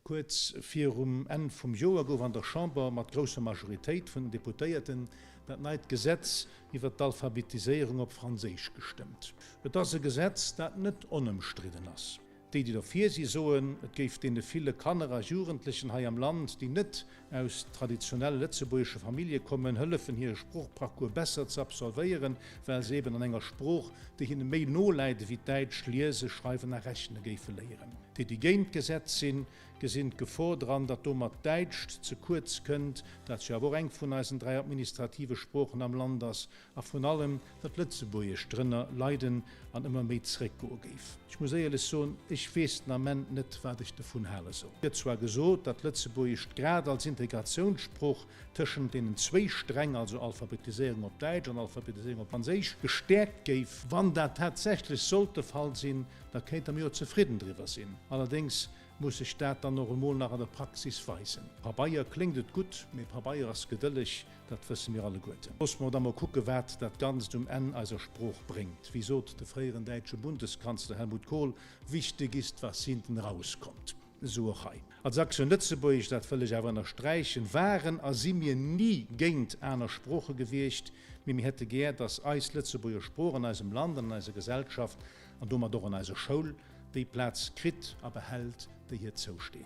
Kuerz virum Enn vum Joer gouf an der Chamber mat grousser Majoritéit vun den Deputéierten dat neit Gesetz iwwer d'Alphabetiséierung op Franséisch gestëmmt. Et ass e Gesetz, dat net onëmstridden ass. Déi, déi derfir si, soen, et géif deene ville Kanner a Jugendlechen hei am Land, déi net aus traditionelle lëtzebuergesche Famillje kommen, hëllefen, hire Sproochparcours besser ze absolvéieren, well se eben an enger Sprooch, déi hinne méi no läit ewéi d'Däitscht, liese, schreiwen a rechne géife léieren. Déi, déi géint d'Gesetz sinn, gesinn d'Gefor dran, datt domat d'Däitscht ze kuerz kënnt, dat jo awer och eng vun eisen 3 administrative Sproochen am Land ass, a vrun allem, datt d'Lëtzebuergescht drënner leiden an ëmmer méi zeréckgoe géif. Ech muss éierlech soen, ech weess den Ament net, wat ech dovun hale soll. Et gëtt zwar gesot, datt d'Lëtzebuergescht grad als Integratiounssprooch tëschent deenen zwéi Sträng, also Alphabetiséierung op Däitsch an Alphabetiséierung op Franséisch, gestäerkt géif. Wann dat tatsächlech sollt de Fall sinn, da kéinte mir jo zefridden driwwer sinn. Allerdéngs muss sech dat dann och emol nach an der Praxis weisen. Pabeier kléngt et gutt, mee Pabeier ass gedëlleg. Dat wësse mir alleguerten. Loosse mer da mol kucke wat dat Ganzt um Enn eiser Sprooch bréngt. Wéi sot de fréieren däitsche Bundeskanzler Helmut Kohl, Wichtig ist, was hinten rauskommt. Esou och hei. Als Aktioun Lëtzebuergesch, dat wëll ech awer ënnersträichen, waren a si mir ni géint aner Sprooche gewiescht, mee mir hätte gär, datt eis Lëtzebuerger Sprooch an eisem Land an an eiser Gesellschaft an domat och an eiser Schoul déi Plaz kritt a behält, déi hir zousteet.